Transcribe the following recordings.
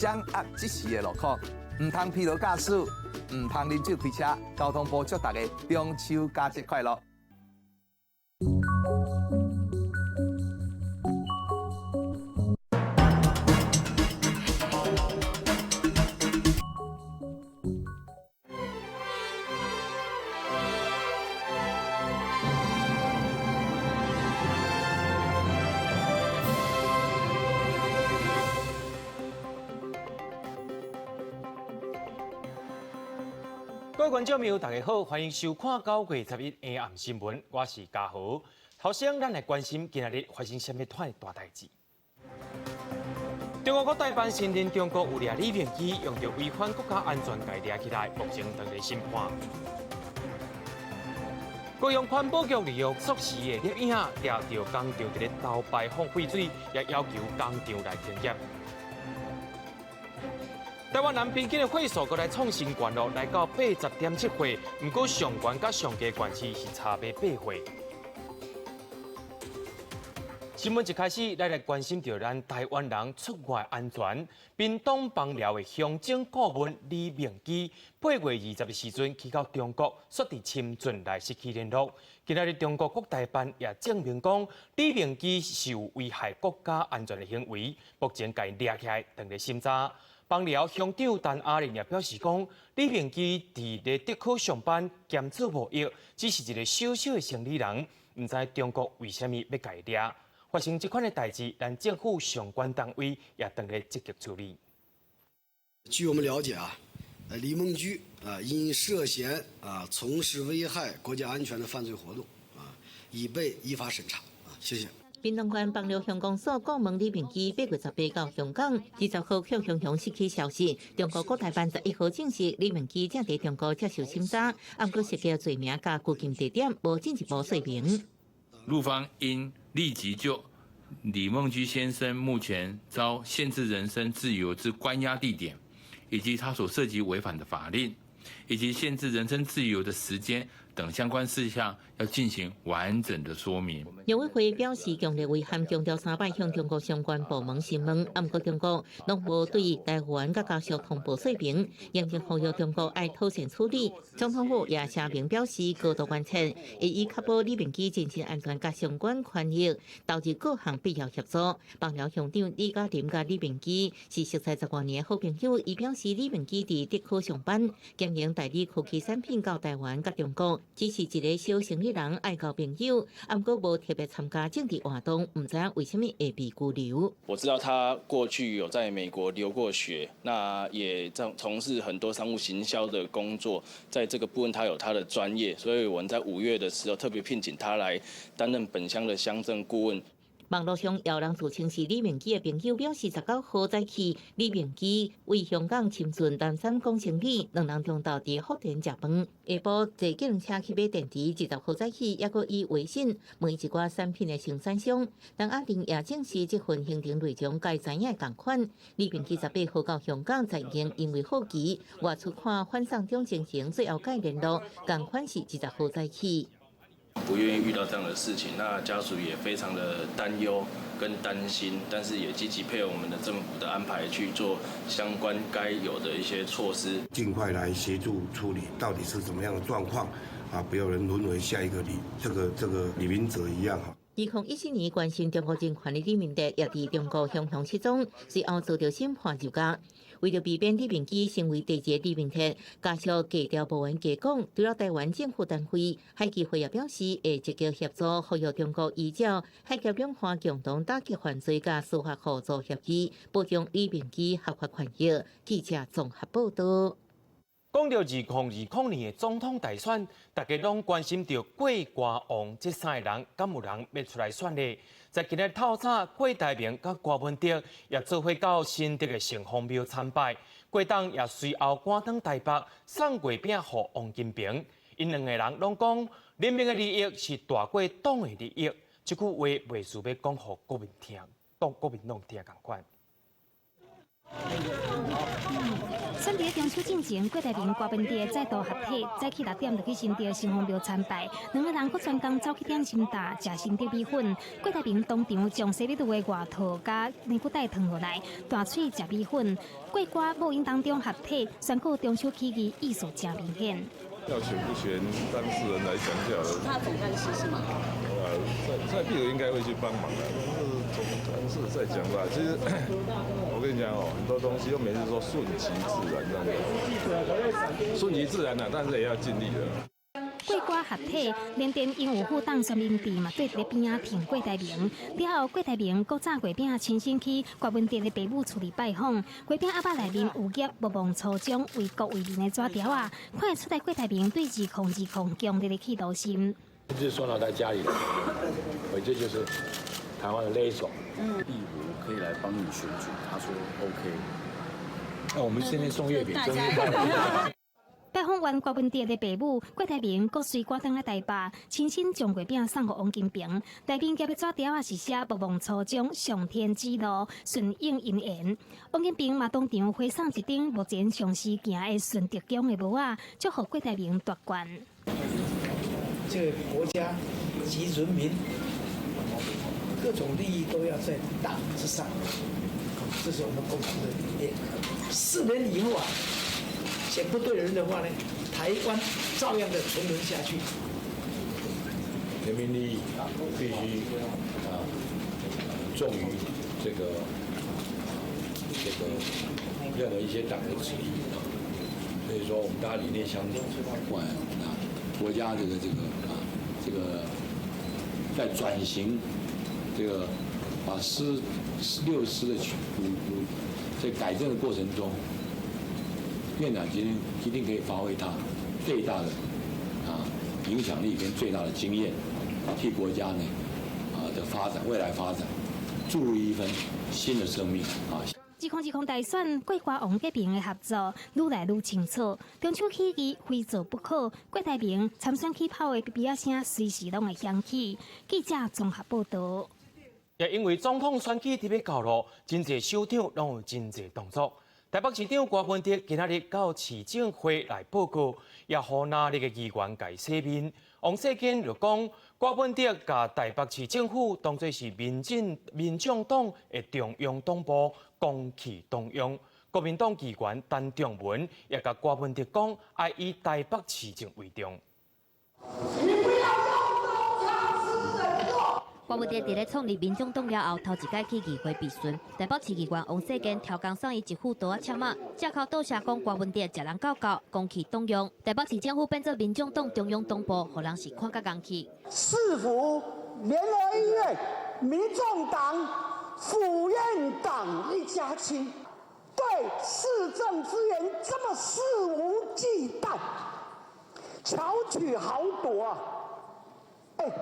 掌握即時的路況，毋通疲勞駕駛，毋通啉酒開車。交通部祝大家中秋佳節快樂！各位觀眾朋友，大家好，歡迎收看9月11下暗新聞，我是嘉豪。頭先，咱來關心今仔日發生啥物款的大代誌。中國國台辦承認中國有掠李明基，用著違反國家安全共掠起來，目前正佇審判。高雄環保局利用縮時的攝影，掠著工廠佇咧偷排放廢水，也要求工廠來停業。台灣南平均的歲數閣來創新懸咯，來到80.7歲，毋過上懸佮上低縣市是差袂8歲。新聞一開始，咱來關心著咱台灣人出外安全。屏東枋寮的鄉政顧問李明基，8月20的時陣去到中國，煞佇深圳來失去聯絡。今仔日中國國台辦也證明講，李明基是有危害國家安全的行為，目前共伊掠起來，正佇審查。枋寮鄉長陳阿玲也表示講，李明基佇咧竹科上班兼做貿易，只是一个小小的生理人，毋知中國為啥物欲共伊掠。發生這款的代誌，咱政府相關單位也正佇積極處理。據我們了解啊，李孟居啊，因涉嫌啊從事危害國家安全的犯罪活動啊，已被依法審查啊。謝謝。屏東縣枋寮鄉公所顧問李明基8月18到香港，20號向雄雄失去消息。中國國台辦11號證實，李明基正佇中國接受審查，毋過涉及罪名佮拘禁地點無進一步說明。陸方應立即就李孟居先生目前遭限制人身自由之關押地點，以及他所涉及違反的法令，以及限制人身自由的時間等相關事項，要進行完整的說明。陸委會表示，強烈遺憾，強調三擺向中國相關部門詢問，毋過中國攏無對台灣佮家屬通報說明，嚴正呼籲中國愛妥善處理。總統府也聲明表示高度關切，會以確保李明基人身安全佮相關權益，投入各項必要協助。枋寮鄉長李嘉林佮李明基是熟似十外年的好朋友，伊表示李明基佇竹科上班，經營代理科技產品到台灣佮中國，只是一个小生理人愛交朋友，毋過無特別參加政治活動，毋知影為啥物會被拘留。我知道他過去有在美國留過學，那也在從事很多商務行銷的工作，在這個部分他有他的專業，所以我們在5月的時候特別聘請他來擔任本鄉的鄉鎮顧問。網路上有人自稱是李明基的朋友，表示19號早起，李明基為香港深圳南山講生理，兩人中晝佇福田食飯，下晡坐計程車去買電池。20號早起，猶閣以微信問一寡產品的生產商。陳阿玲也證實這份行程內容佮知影仝款。李明基18號到香港，曾經因為好奇外出看反送中情形，最後佮聯絡，仝款是20號早起。不願意遇到這樣的事情，那家屬也非常的擔憂跟擔心，但是也積極配合我們的政府的安排去做相關該有的一些措施，盡快來協助處理，到底是怎麼樣的狀況啊？不要人淪為下一個李這個這個李明哲一樣哈。2014年關心中國人權的李明哲，也佇中國雄雄失蹤，隨後遭著審判入獄。為著避免李明基成為第二個李明哲，家屬低調無緣加講，除了台灣政府單位，海基會也表示會積極協助，呼籲中國依照海峽兩岸共同打擊犯罪佮司法互助協議，保障李明基合法權益。記者綜合報導。講著2020年的總統大選，大家攏關心著郭柯王這三個人，敢有人欲出來選呢？在今日透早，郭台銘佮柯文哲也做伙到新竹的城隍廟參拜，郭董也隨後趕轉台北送月餅予王金平。𪜶兩个人攏講，人民的利益是大過黨的利益，這句話袂輸欲講予國民聽，黨國民黨聽仝款。選佇中秋進前，郭台銘、郭文哲再度合體，早起6點就去新竹城隍廟參拜，兩个人閣專工走去點心店食新竹米粉。郭台銘當場將西米露的外套佮领骨帶脫落來，大喙食米粉。郭郭母嬰當中合體，宣告中秋起義意思誠明顯。要選不選當事人來講就好了。他總幹事是嗎？蔡壁如應該會去幫忙的，但是總幹事再講吧。其實我跟你講哦，很多東西又沒是說順其自然這樣子，順其自然啦，但是也要盡力的。郭郭合體，連電因有副黨孫明智嘛，綴佇咧邊仔挺郭台銘。了後，郭台銘閣炸月餅親身去郭文哲的爸母厝裡拜訪。月餅盒仔內面有夾莫忘初衷為國為民的紙條仔，看會出來郭台銘對2020強烈的企圖心。就送到他家裡來，我這就是台灣的勒索。壁如可以來幫你選舉，他說 OK。那我們現在送月餅，生日快樂。拜訪完郭文哲的爸母，郭台銘閣隨趕轉來台北，親身將月餅送予王金平。內面夾的紙條仔是寫莫忘初衷，上天指路，順應因緣。王金平嘛當場回送一頂目前上時行的順德宮的帽仔，祝福郭台銘奪冠。這個國家及人民各種利益都要在黨之上，這是我們共同的理念。4年以後啊，選不對人的話呢，台灣照樣的沉淪下去。人民利益必須啊重於這個任何一些黨的旨意啊，所以說我們大家理念相左，不管啊國家這個在轉型，這個把六師的在改正的過程中，院長今天一定可以發揮他最大的影響力跟最大的經驗，替國家呢的發展未來發展注入一份新的生命啊！ 2020大選，郭郭王金平的合作愈來愈清楚。中秋起義非做不可，郭台銘參選起跑的嗶嗶仔聲隨時攏會響起。記者綜合報道。也因為總統選舉佇欲到囉，真濟首長攏有真濟動作。台北市長郭文哲今仔日到市政會來報告，也予哪里的議員共洗面。王世堅就講，郭文哲共台北市政府當作是民眾黨的中央黨部，公器當用。國民黨議員陳仲文也共郭文哲講，愛以台北市政為重。你不要用東廠私人做。郭文哲佇咧創立民眾黨了後，頭一擺去議會備詢，台北市議員王世堅刁工送伊一副刀仔簽仔，借口倒寫講郭文哲食人狗狗，公器當用。台北市政府變做民眾黨中央黨部，予人是看甲戇去。市府聯合醫院、民眾黨、府院黨一家親，對市政資源這麼肆無忌憚，巧取豪奪啊！欸，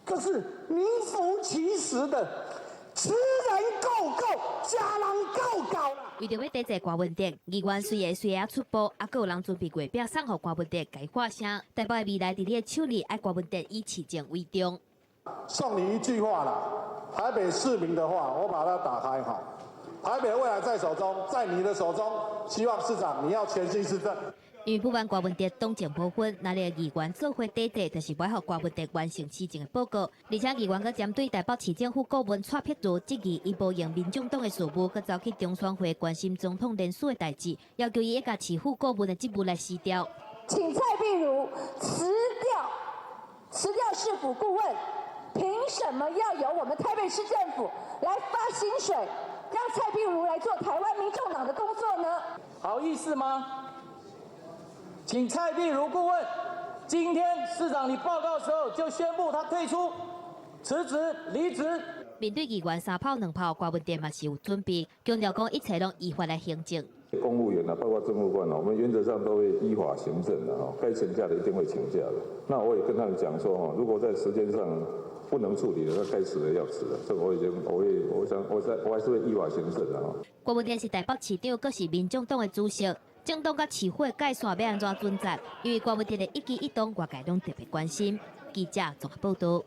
這是名副其實的吃人狗狗，食人狗狗啦！為著欲抵制郭文哲，議員隨下隨下出步，啊，閣有人準備月餅送予郭文哲，共伊喊聲。台北的未來佇你的手裡，愛郭文哲以市政為重。送你一句話啦，台北市民的話，我把它打開哈。台北未來在手中，在你的手中，希望市長你要全心施政。因為不滿郭文哲黨政無分，那個議員做伙抵制，就是欲予郭文哲完成市政的報告。而且議員閣針對台北市政府顧問蔡碧如質疑，伊無用民眾黨的事務，閣走去中選會關心總統連署的代誌，要求伊欲共市府顧問的職務來辭掉。請蔡壁如辭掉市府顧問，憑什麼要由我們台北市政府來發薪水，讓蔡壁如來做台灣民眾黨的工作呢？好意思嗎？請蔡壁如顧問，今天市長你報告的時候就宣布他退出、辭職、離職。面對議員三炮兩炮，郭文哲嘛是有準備，強調講一切攏依法來行政。公務員啊，包括政務官啊，我們原則上都會依法行政的哈，該請假的一定會請假的。那我也跟他們講說哈，如果在時間上不能處理的，那該辭的要辭的。這個我已經，我會，我想，我在我還是會依法行政的哈。郭文哲是台北市長，閣是民眾黨的主席。政黨佮市府的界線欲按怎準則？因為郭文哲的一舉一動，外界攏特別關心。記者綜合報道。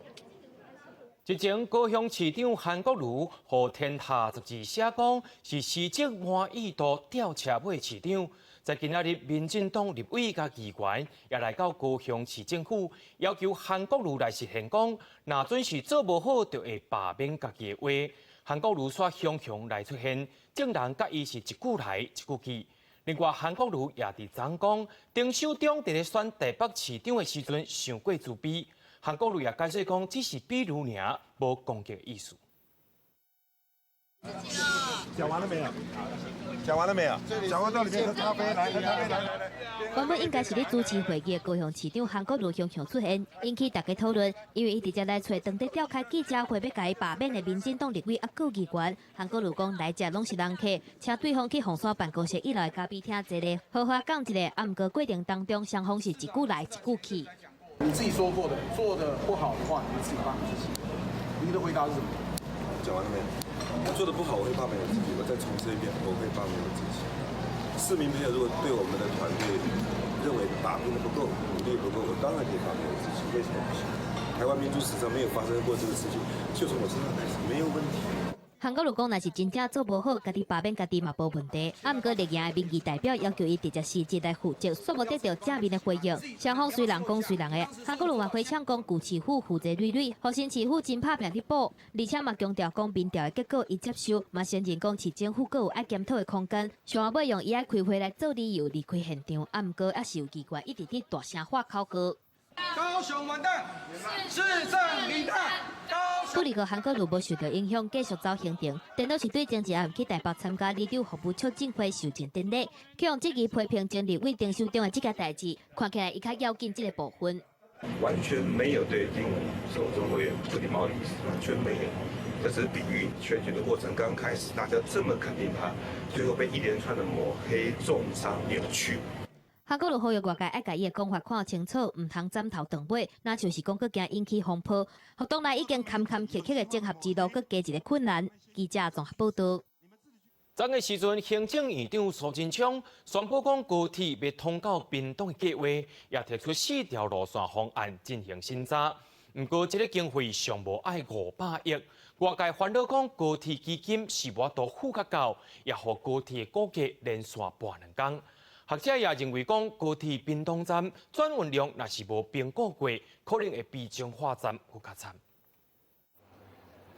日前，高雄市長韓國瑜予天下雜誌寫講是施政滿意度吊車尾市長。在今仔日，民進黨立委佮議員也來到高雄市政府，要求韓國瑜來實現講，若準是做無好，就會罷免家己的話。韓國瑜煞雄雄來出現，眾人佮伊是一句來一句去。另外，韓國瑜也佇昨講，丁守中佇咧選台北市長的時陣，傷過自卑。韓國瑜也解釋講，只是比喻爾，無攻擊意思。講完了沒有？講完了沒有？講完到裡面喝咖啡，來喝咖啡，來來來。原本應該是咧主持會議的高雄市長韓國瑜雄雄出現，引起大家討論，因為伊直接來揣當地召開記者會，欲共伊罷免的民進黨立委抑閣議員。韓國瑜講來遮攏是人客，請對方去鳳山辦公室一樓的咖啡廳坐咧，好好講一下。啊，毋過過程當中，雙方是一句來一句去。你自己說過的，做的不好的話，你自己罷免自己。你的回答是什麼？講完了沒有？我做的不好，我會罷免我自己。我再重申一遍，我會罷免我自己。市民朋友如果對我們的團隊認為打拼的不夠，努力不夠，我當然可以罷免我自己。為什麼不行？台灣民主史上沒有發生過這個事情，就從我身上開始，沒有問題。韓國瑜講，若是真正做無好，家己罷免家己嘛無問題。啊，毋過綠營的民意代表要求伊直接辭職來負責，煞無得著正面的回應。雙方隨人講隨人的，韓國瑜嘛回嗆講舊市府負債累累，予新市府真拍拚佇補，而且嘛強調講民調的結果伊接受，嘛承認講市政府閣有愛檢討的空間。上後尾用伊愛開會來做理由離開現場，啊，毋過猶是有議員一直佇大聲喊口號。高雄完蛋，市政零蛋。不過韓國瑜無受著影響，繼續走行程。顛倒是對前一暗去台北參加里長服務促進會授權典禮，去予質疑批評前立委丁守中的這件代誌，看起來伊較要緊這個部分。完全沒有對丁守中委員不禮貌的意思，完全沒有。這是比喻選舉的過程剛開始，大家這麼肯定他，最後被一連串的抹黑、中傷、扭曲。韓國瑜呼籲外界愛共伊的講法看清楚，毋通斬頭斷尾，若像是講閣驚引起風波。予黨內已經坎坎坷坷的整合之路，閣加一個困難。記者綜合報導。昨个時陣，行政院長蘇貞昌宣布講高鐵欲通到屏東的計劃，也提出四條路線方案進行審查。毋過，這个經費上無愛500億，外界煩惱講高鐵基金是無法度付較夠，也予高鐵的股價連續跋兩工。學者也認為講，高鐵屏東站轉運量若是無評估過，可能會比彰化站閣較慘。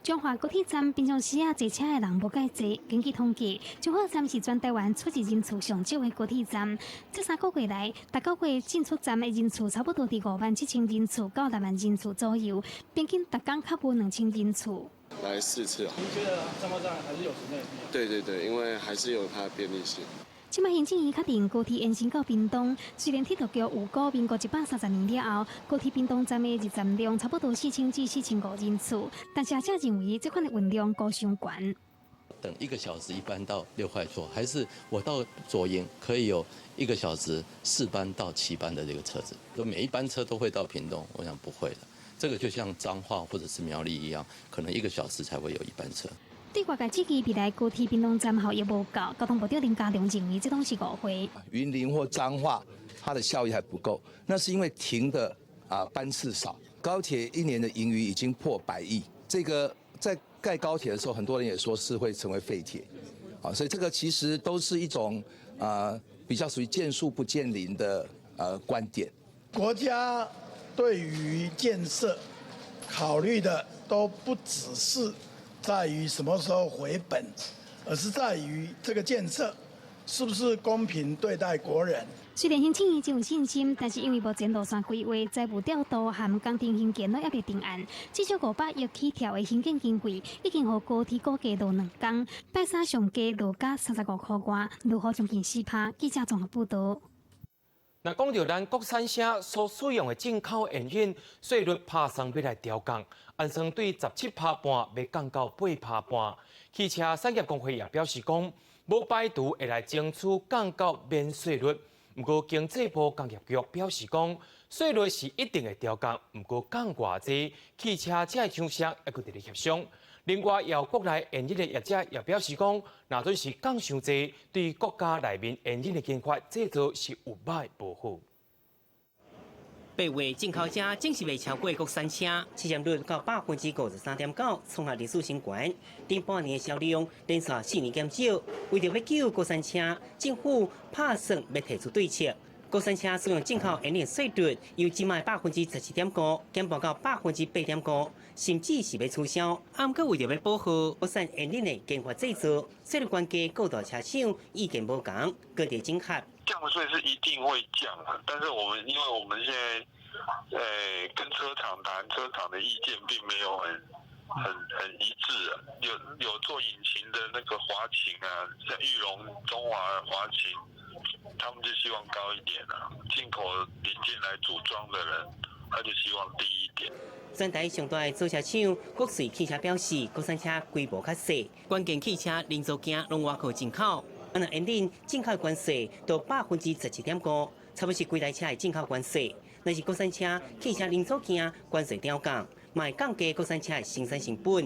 彰化高鐵站平常時啊，坐車的人無介濟。根據統計，彰化站是全台灣出入人次上少的高鐵站。這3個月來，逐個月進出站的人次差不多佇5萬7千人次到6萬人次左右，平均逐工較無2000人次。來四次。您覺得彰化站還是有存在的必要？對對對，因為還是有它的便利性。這擺行政院確定高鐵延伸到屏東，雖然鐵路局預估民國130年了後，高鐵屏東站的入站量差不多4000至4500人次，但是學者認為這款的運量高傷懸。等一個小時一班到六塊厝，還是我到左營可以有一個小時四班到七班的這個車子，都每一班車都會到屏東，我想不會的。這個就像彰化或者是苗栗一樣，可能一個小時才會有一班車。對外界質疑未來高鐵屏東站效益無夠，交通部長林佳龍認為這攏是誤會。雲林或彰化，它的效益還不夠，那是因為停的啊班次少。高鐵一年的盈餘已經破百億，這個在蓋高鐵的時候，很多人也說是會成為廢鐵，啊，所以這個其實都是一種啊比較屬於見樹不見林的觀點。國家對於建設考慮的都不只是在於什麼時候回本，而是在於這個建設是不是公平對待國人。雖然行政院真有信心，但是因為目前路線規劃、財務調度和工程興建攏猶未定案，至少500億起跳的興建經費，已經予高鐵股價落兩工，拜三上低落甲35箍外，落雨將近4%。記者綜合報導。若講著咱國產車所使用的進口煙癮稅率拍算欲來調降，按算對17.5%欲降到8.5%。汽車產業公會也表示講，無排除會來爭取降到免稅率。毋過經濟部工業局表示講，稅率是一定會調降，毋過降偌濟，汽車這廠商猶閣佇咧協商。另外，有國內煙癮的業者也表示講，若準是降傷濟，對國家內面煙癮的研發製造是有歹無好。8月進口車正式袂超過國產車，市佔率到53.9%，創下歷史新高。頂半年的銷量連續4年減少，為著欲救國產車，政府拍算欲提出對策。國產車使用進口燃料稅率由這擺17.5%減半到8.5%，甚至是欲取消。毋過為著欲保護國產燃料的研發製造，稅率懸低，各大車廠意見無仝，閣佇整合。降稅是一定會降的，但是我們因為我們現在，跟車廠談，車廠的意見並沒有很一致啊。有做引擎的那個華擎啊，像裕隆、中華、華擎，他們就希望高一點啊。進口零件來組裝的人，他就希望低一點。全台上大的造車廠國瑞汽車表示，國產車規模較細，關鍵汽車零組件攏倚靠進口。啊，若引領進口關稅到17.5%，差不多是規台車的進口關稅。若是國產車汽車零組件關稅調降，嘛會降低國產車的生產成本。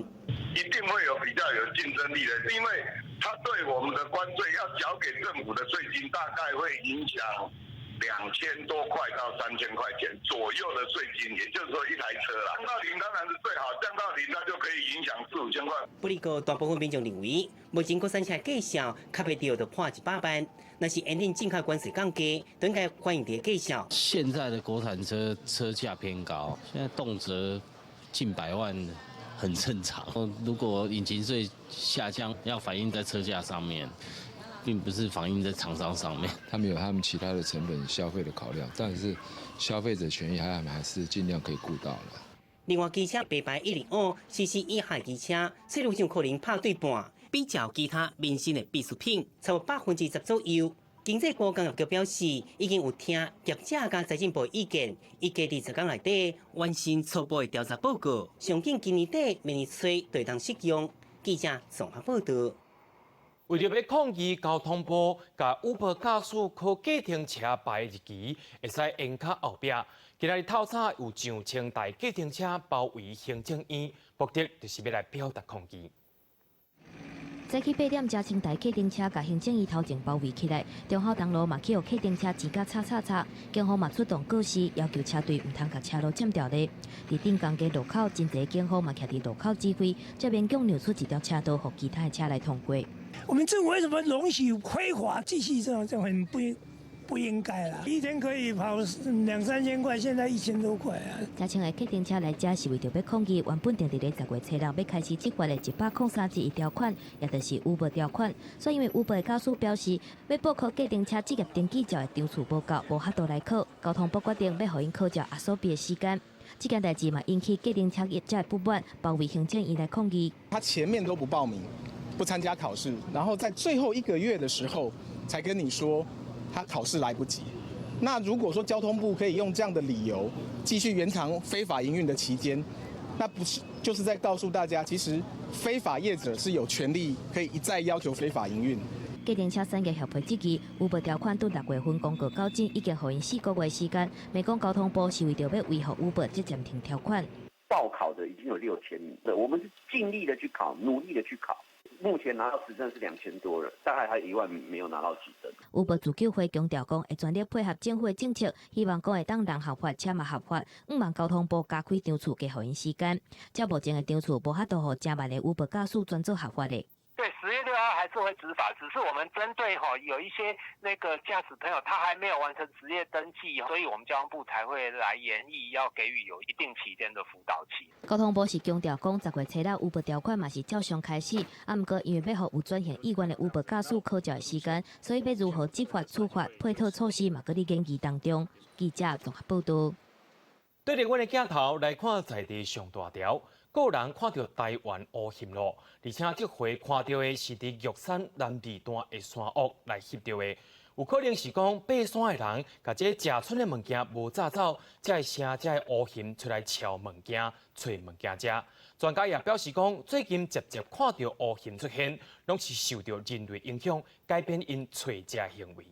一定會有比較有競爭力的，因為他對我們的關稅要繳給政府的稅金，大概會影響2000多塊到3000塊錢左右的稅金，也就是說一台車啦。降到零當然是最好，降到零那就可以影響四五千塊。不過大部分民眾認為，目前國產車價數較袂著就破100萬，若是引領進口關稅降低，都應該反映佇價數。現在的國產車車價偏高，現在動輒近百萬很正常。如果引擎稅下降，要反映在車價上面。並不是反映在廠商上面，他們有他們其他的成本消費的考量，但是消費者權益還是盡量可以顧到了。另外，機車白牌125 CC 以下機車，稅率上可能拍對半，比較其他民生的必需品，差不多10%左右。經濟部工業局表示，已經有聽業者佮財政部意見，預計佇10工內底完成初步的調查報告，上緊今年底、明年初就當適用。記者綜合報導。為著欲抗議交通部共 Uber 駕駛考計程車牌日期會使延較後壁，今仔日透早有上千台計程車包圍行政院，目的就是欲來表達抗議。早起8點，成千台計程車共行政院頭前包圍起來，忠孝東路嘛去予計程車擠甲吵吵吵，警方嘛出動告示，要求車隊毋通共車路佔掉咧。佇鎮江街路口，真濟警方嘛徛佇路口指揮，才勉強讓出一條車道，予其他的車來通過。我們政府為什麼容許非法繼續這樣，這很不應該啦。一天可以跑兩三千塊，現在1000多塊啊。成千的計程車來遮是為著欲抗議，原本定佇咧10月初6欲開始執法的103.1條款，也就是 Uber 條款。所以因為 Uber 的駕駛表示，欲報考計程車職業登記照的場次無夠，無法度來考。交通部決定欲予𪜶考照壓縮比的時間。這件代誌嘛引起計程車業者的不滿，包圍行政院來抗議。他前面都不報名，不參加考試，然後在最後一個月的時候才跟你說他考試來不及。那如果說交通部可以用這樣的理由繼續延長非法營運的期間，那不是就是在告訴大家，其實非法業者是有權利可以一再要求非法營運。計程車產業協會質疑，Uber 條款對6月份公告到今，已經予𪜶4個月時間，罵講交通部是為著欲維護 Uber 這暫停條款。報考的已經有6000名，我們是盡力的去考，努力的去考。目前拿到執證是2000多人，大概還有1萬沒有拿到執證。 Uber 自救會強調講，會全力配合政府的政策，希望講會當人合法，車嘛合法。毋望交通部加開場次，加予𪜶時間。照目前的場次，無法度予成萬的 Uber 駕駛轉做合法的。對，10月6號還是會執法，只是我們針對哈有一些那個駕駛朋友，他還沒有完成執業登記，所以我們交通部才會來研議，要給予有一定期間的輔導期。交通部是強調講，10月初6 Uber 條款嘛是照常開始，啊，毋過因為欲予有轉型意願的 Uber 駕駛考照的時間，所以欲如何執法處罰配套措施嘛，閣佇研議當中。記者綜合報導。對著阮的鏡頭來看，在地上大條。個人看著台灣烏鴞囉，而且這回看著的是佇玉山南二段的山屋來翕著的，有可能是講爬山的人，共這食賰的物件無炸走，才會聲這个烏鴞出來撨物件、揣物件食。專家也表示講，最近捷捷看著烏鴞出現，攏是受著人類影響，改變𪜶揣食行為。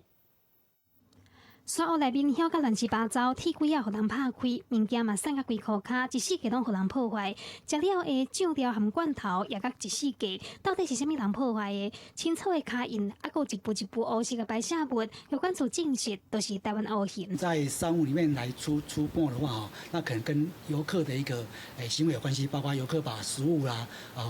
山屋內面響甲亂七八糟，鐵軌仔予人拍開，物件嘛散甲規箍跤，一四界攏予人破壞。食了的醬料含罐頭也甲一四界，到底是啥物人破壞的？清楚的跤印，猶閣有一步一步烏色的排泄物，藥管處證實都是台灣烏熊。在山屋裡面來出沒的話，吼，那可能跟遊客的一個行為有關係，包括遊客把食物啦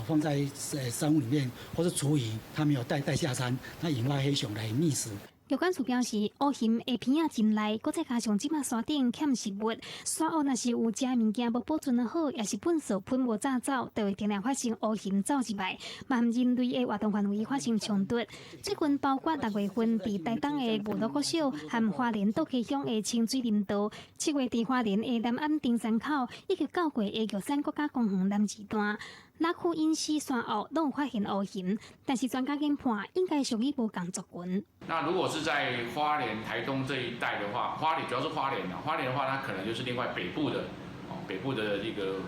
放在山屋裡面，或是廚餘，他沒有帶下山，那引發黑熊來覓食。藥管處表示，烏熊的鼻仔真利，閣再加上這馬山頂欠食物，山屋若是有食的物件無保存得好，抑是糞埽噴無炸走，就會定定發生烏熊走入來，嘛和人類的活動範圍發生衝突。最近包括6月份佇台東的武樂國小和花蓮斗溪鄉的清水林道，7月佇花蓮的南安登山口，以及九月的玉山國家公園南二段。那區隱私山屋攏有發現烏熊，但是專家研判應該屬於無仝族群。那如果是在花蓮、台東這一帶的話，花蓮主要是花蓮啊，花蓮的話，它可能就是另外北部的哦，北部的一個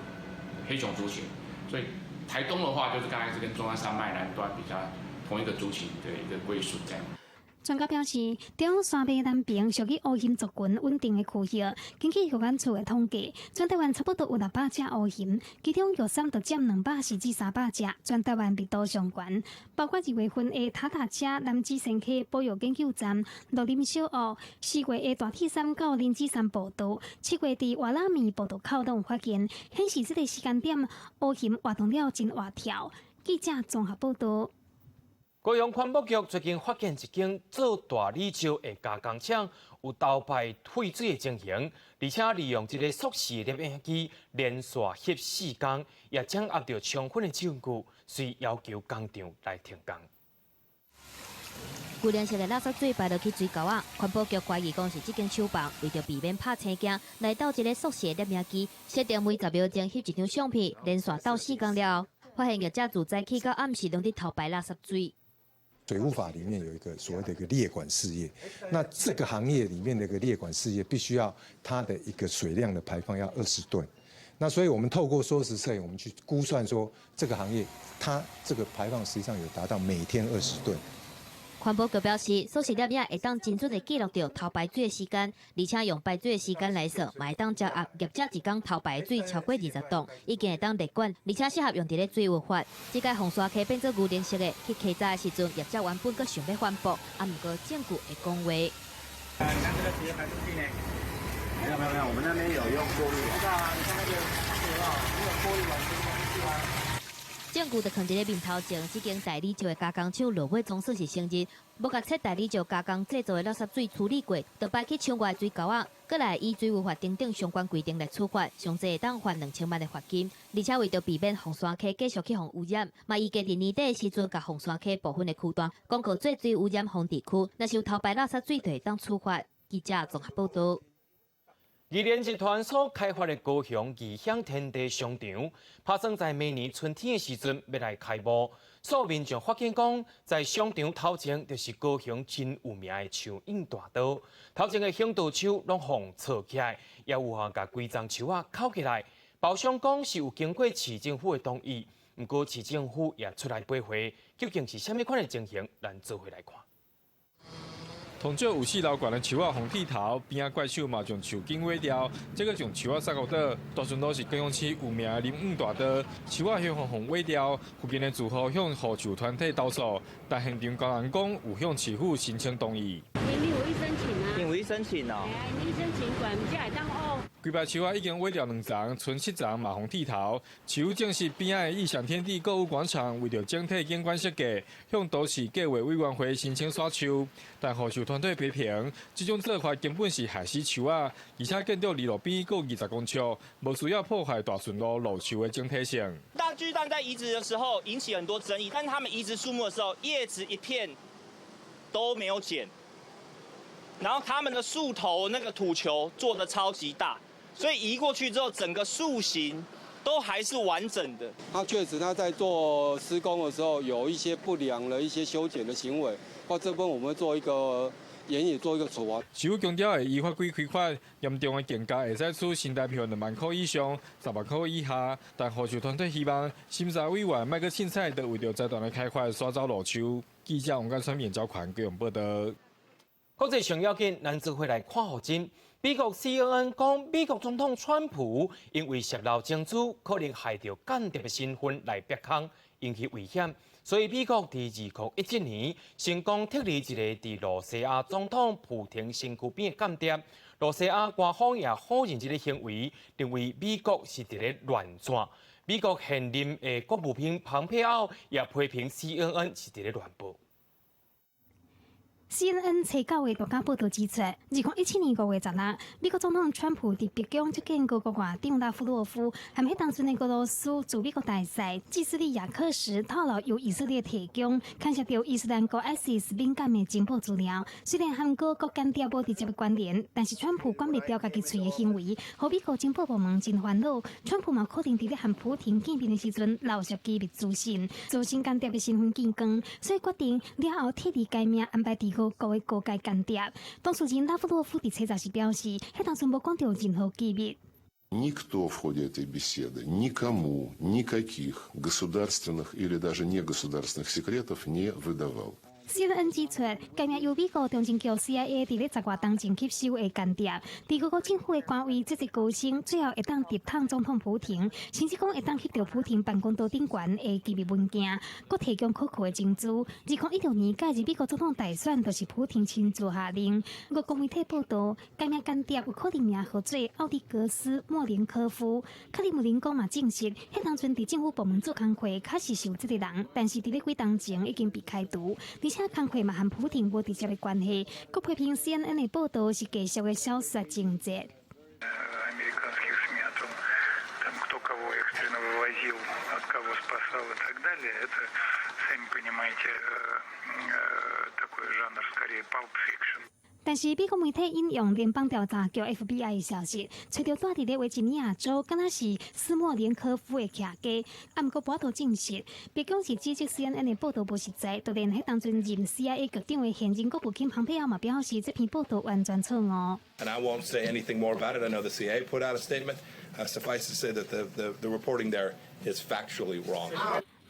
黑熊族群。所以台東的話，就是剛才是跟中央山脈南端比較同一個族群的一個歸屬這樣。專家表示，中央山脈南邊屬於烏熊族群穩定的區域。根據藥管處的統計，全台灣差不多有600隻烏熊，其中玉山就佔240至300隻，全台灣密度上懸。包括2月份的塔塔車楠梓山溪保育研究站、鹿林小學，4月的大鐵山到林子山步道，7月佇瓦拉米步道口攏有發現，顯示這個時間點烏熊活動了真活跳。記者綜合報道。高雄環保局最近發現一間做大理石的加工廠有偷排廢水的情形，而且利用這个縮時攝影機連續翕4工，也掌握著充分的證據，遂要求工廠來停工。舊顏色的垃圾水排落去水溝仔，環保局懷疑講是這間廠房為著避免拍青驚，來鬥這个縮時攝影機，設定每10秒鐘翕一張相片，連續鬥4工了後，發現業者自早起到暗時攏佇偷排垃圾水。水務法裡面有一個所謂的一個列管事業，那這個行業裡面的一個列管事業，必須要它的一個水量的排放要20噸，那所以我們透過縮時攝影，我們去估算說這個行業它這個排放實際上有達到每天20噸。環保局表示，縮時攝影會當精準的記錄著偷排水的時間，而且用排水的時間來算，嘛會當掌握業者一工偷排水超過20噸，已經會當列管，而且適合用佇咧水務法。這擺鳳山溪變做牛奶色的，去溪早的時陣，業者原本閣想欲反駁，啊，毋過證據會講話。你看這個直接排出去呢？沒有沒有沒有，我們那邊有用過濾。你看那個，沒有過濾完全排出去啊。證據就囥佇咧面頭前，這間大理石的加工廠落尾總算是承認，無共切大理石加工製造的垃圾水處理過，就排去廠外水溝仔，閣來依水務法等等相關規定來處罰，上濟會當罰2000萬的罰金。而且為著避免鳳山溪繼續去予污染，嘛預計佇年底的時陣，共鳳山溪部分的區段公告做水污染防治區，若是有偷排垃圾水，就會當處罰。記者綜合報道。義聯集團所開發的高雄異想天地商場，拍算在明年春天的時陣欲來開幕。所有民眾發現講，在商場頭前就是高雄真有名的樹蔭大道，頭前的行道樹攏予鋤起來，也有予共規叢樹仔抾起來。包商講是有經過市政府的同意，毋過市政府也出來駁回，究竟是啥物款的情形？咱做伙來看。同少有四樓懸的樹仔予剃頭，邊仔怪手嘛將樹根挖掉，這閣將樹仔撒到倒。大順路是高雄市有名的林蔭大道，樹仔予予挖掉，附近的住戶向護樹團體投訴，但現場工人講有向市府申請同意。你有去申請啊？有去申請哦。你申請過，才會當挖。規排樹仔已經挖掉兩層，賰七層嘛予剃頭。市府證實邊仔的異想天地購物廣場為著整體景觀設計，向都市計劃委員會申請徙樹，但護樹團體批評，這種做法根本是害死樹仔，而且建築離路邊閣20公尺，無需要破壞大順路路樹的整體性。大巨蛋在移植的時候引起很多爭議，但是他們移植樹木的時候，葉子一片都沒有剪，然後他們的樹頭那個土球做得超級大。所以移過去之後，整個樹形都還是完整的。他確實他在做施工的時候有一些不良的一些修剪的行為，或這部分我們會做一個嚴以做一個處罰。市府強調會依法規開發，嚴重的定價會使處新台票2萬箍以上，10萬箍以下。但護樹團體希望審查委員莫閣凊彩，就為著財團的開發徙走路樹。記者王家川、顏昭權高雄報道。國際上要緊，咱做伙來看予真。美國 CNN 講，美國總統川普因為洩露情資，可能害著間諜的身份來逼空，引起危險，所以美國佇2017年成功撤離一个佇露西亞總統普廷身軀邊的間諜。露西亞官方也否認這个行為，認為美國是佇咧亂跩。美國現任的國務卿蓬佩奧也批評 CNN 是佇咧亂報。 CNN 初九的獨家報導指出，2017年5月16，美國總統川普佇白宮接見俄國外長拉夫洛夫，含彼當陣的俄羅斯駐美國大使基斯利亞克時透露，由以色列提供牽涉著伊斯蘭國 ISIS 敏感的情報資料。雖然和俄國間諜無直接的關聯，但是川普關閉牢家己喙的行為，予美國情報部門真煩惱。川普嘛可能佇咧和普廷見面的時陣，漏洩機密資訊，造成間諜的身份見光，所以決定了後撤離改名，安排佇俄國的高階間諜。當事人拉夫洛夫佇初十時表示，彼當陣無講著任何機密。 Никто в ходе этой беседы никому никаких государственных или даже негосударственных секретов не выдавал. CNN 指出，該名由美國中情局 CIA 佇咧10外冬前吸收的間諜，佇俄國政府的官位節節高升，最後會當直捅總統普廷，甚至講會當翕著普廷辦公桌頂懸的機密文件，閣提供可靠的情資。2016年屆任美國總統大選，就是普廷親自下令。俄國媒體報道，該名間諜有可能名號做奧利格斯莫林科夫。克里姆林宮嘛證實，彼當陣佇政府部門做工課，確實是有這个人，但是佇咧幾冬前已經被開除。而且工課嘛和普廷無直接的關係，閣批評 CNN 的報道是假俗的小說情節。 Американских СМИ о том, там, кто кого экстренно вывозил, от кого спасал и так далее, это, сами понимаете, такой жанр, скорее, pulp fiction. 但是美國媒體引用聯邦調查局 FBI 的消息，揣著蹛佇咧維吉尼亞州，敢若是斯莫連科夫的徛家。啊，毋過無法度證實，白宮是指責 CNN 的報道無實在，就連彼當陣任 CIA 局長的現任國務卿蓬佩奧嘛表示，這篇報道完全錯誤。 And I won't say anything more about it. I know the CIA put out a statement. Suffice to say that the reporting there is factually wrong.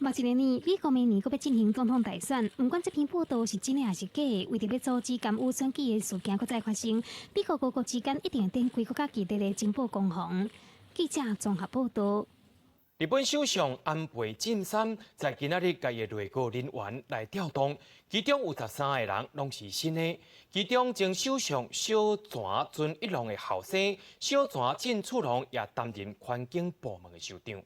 嘛一个年，美國明年閣欲進行總統大選，毋管這篇報道是真的抑是假的，為著欲阻止干預選舉的事件閣再發生，美國各國之間一定會展開閣較激烈的情報攻防。記者綜合報道。日本首相安倍晉三在今仔日共伊的內閣人員來調動，其中有13個人攏是新的。其中前首相小泉進一郎的後生小泉進次郎也擔任環境部門的首長。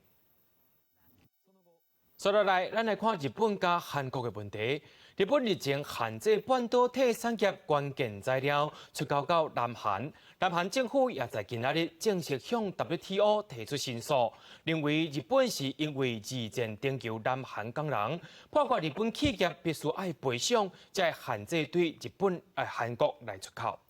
接落來，咱來看日本佮韓國的問題。日本日前限制半導體產業關鍵材料出口到南韓，南韓政府也在今仔日正式向 WTO 提出申訴，認為日本是因為二戰拯救南韓工人，判決日本企業必須愛賠償，才會限制對日本、韓國來出口。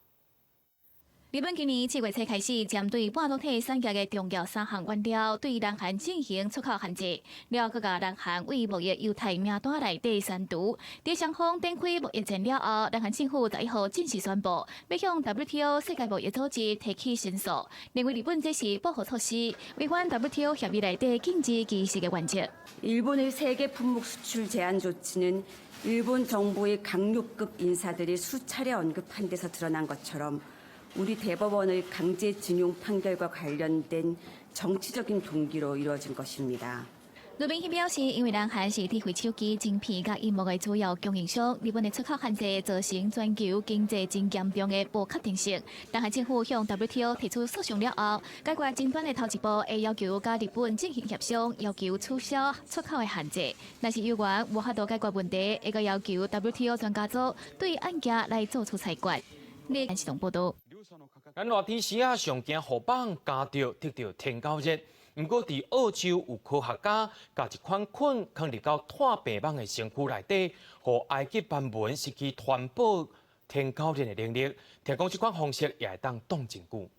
日本今年7月初開始，針對半導體產業的重要三項原料，對南韓進行出口限制。了後，閣共南韓對貿易優待名單內底刪除。佇雙方展開貿易戰了後，南韓政府11號正式宣布，欲向 WTO 世界貿易組織提起申訴，認為日本這是報復措施，違反 WTO 協議內底禁止歧視的原則。 일본의 세계 품목 수출 제한 조치는 일본 정부의 각료급 인사들이 수차례 언급한 데서 드러난 것처럼 우리 대법원의 강제징용 판결과 관련된 정치적인 동기로 이루어진 것입니다. 呂明希表示，因為南韓是智慧手機晶片佮螢幕的主要供應商，日本的出口限制造成全球經濟真嚴重的不確定性。南韓政府向 WTO 提出訴訟了後，解決爭端的頭一步會要求佮日本進行協商，要求取消出口的限制。若是猶原無法度解決問題，會閣要求 WTO 專家組對案件來做出裁決。電視報道。咱熱天時啊，上驚予蠓咬著得著天狗熱。毋過，佇澳洲有科學家共一款菌囥入到炭病蠓的身軀內底，予埃及斑蚊失去傳播天狗熱的能力。聽講這款方式也會當擋真久。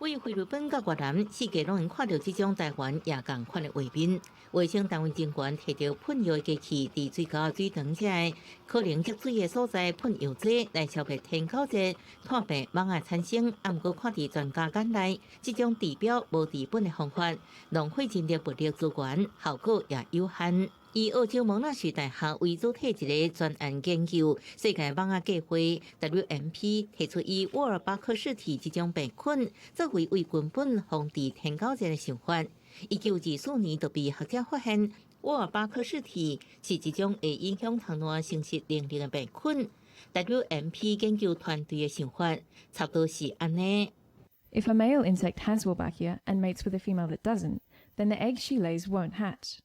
位對菲律賓佮越南，世界攏會看著這種台灣也仝款的畫面。衛生單位人員提著噴藥機器，佇水溝水塘這可能積水的所在噴藥劑來消滅天狗熱、炭病蚊仔產生。啊，毋過看佇專家眼內，這種治標無治本的方法，浪費人力物力資源，效果也有限。以澳洲蒙納殊大學為主體一個專案研究，世界蚊仔計劃 WMP 提出以沃爾巴克氏體這種病菌作為為根本防治天狗熱的想法。1924年就被學者發現，沃爾巴克氏體是一種會影響蟲卵生殖能力的病菌。WMP 研究團隊的想法差不多是按呢。 If a male insect has Wolbachia and mates with a female that doesn't, then the eggs she lays won't hatch.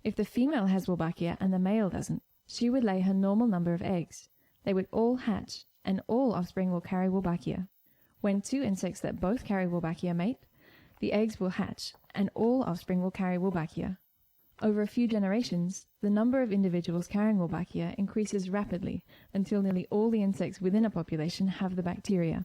If the female has Wolbachia and the male doesn't, she would lay her normal number of eggs. They would all hatch, and all offspring will carry Wolbachia. When two insects that both carry Wolbachia mate, the eggs will hatch, and all offspring will carry Wolbachia. Over a few generations, the number of individuals carrying Wolbachia increases rapidly until nearly all the insects within a population have the bacteria.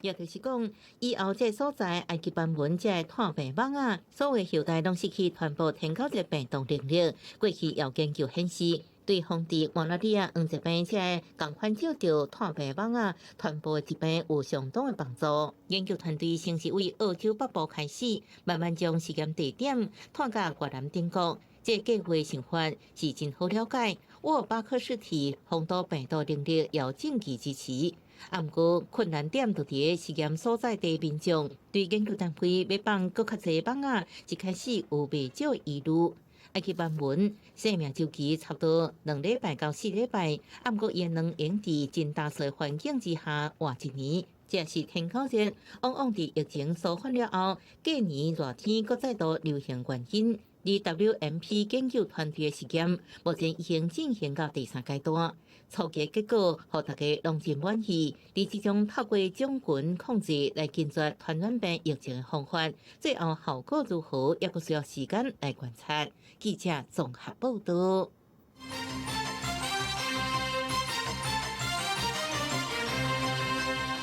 也就是講，以後這个所在埃及斑蚊這个炭病蚊仔，所有後代攏失去傳播天狗熱病毒能力。過去有研究顯示，對防治馬拉利亞、黃熱病這个仝款照著炭病蚊仔傳播疾病有相當的幫助。研究團隊先是為澳洲北部開始，慢慢將實驗地點拓到越南等國。這個計劃想法是真好了解，沃爾巴克氏體防堵病毒能力有證據支持。啊，毋過困難點就佇咧實驗所在地民眾對研究單位欲放閣較濟蚊仔，一開始有袂少疑慮。埃及斑蚊生命週期差不多2禮拜到4禮拜，啊，毋過伊能會佇真乾燥環境之下活一年。這是天狗熱往往佇疫情舒緩了後，隔年熱天閣再度流行原因。而 WMP 研究團隊的實驗目前已經進行到第三階段，初期結果予大家攏真滿意。佇這種透過種群控制來根絕傳染病疫情的方法，最後效果如何，猶閣需要時間來觀察。記者綜合報道。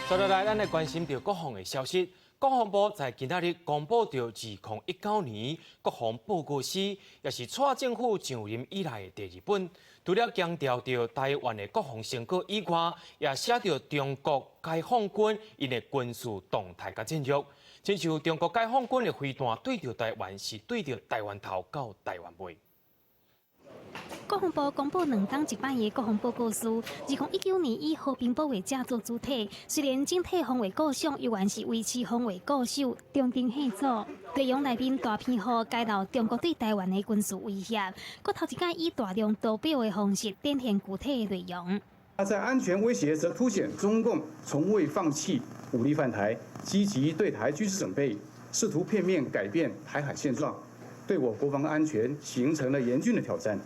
接落來，咱來關心著國防的消息。國防部在今仔日公布著2019年國防報告書，也是蔡政府上任以來的第二本。除了強調著台灣的國防成果以外，也寫著中國解放軍𪜶的軍事動態佮戰略。親像中國解放軍的飛彈對著台灣，是對著台灣頭到台灣尾。國防部公布兩冬一擺的國防報告書，2019年以和平保衛者做主題，雖然整體防衛構想猶原是維持防衛固守、中程嚇阻，內容內面大篇幅揭露中國對台灣的軍事威脅，閣頭一擺以大量圖表的方式展現具體的內容。在安全威脅則凸顯中共從未放棄武力犯台，積極對台軍事準備，試圖片面改變台海現狀，對我國防安全形成了嚴峻的挑戰。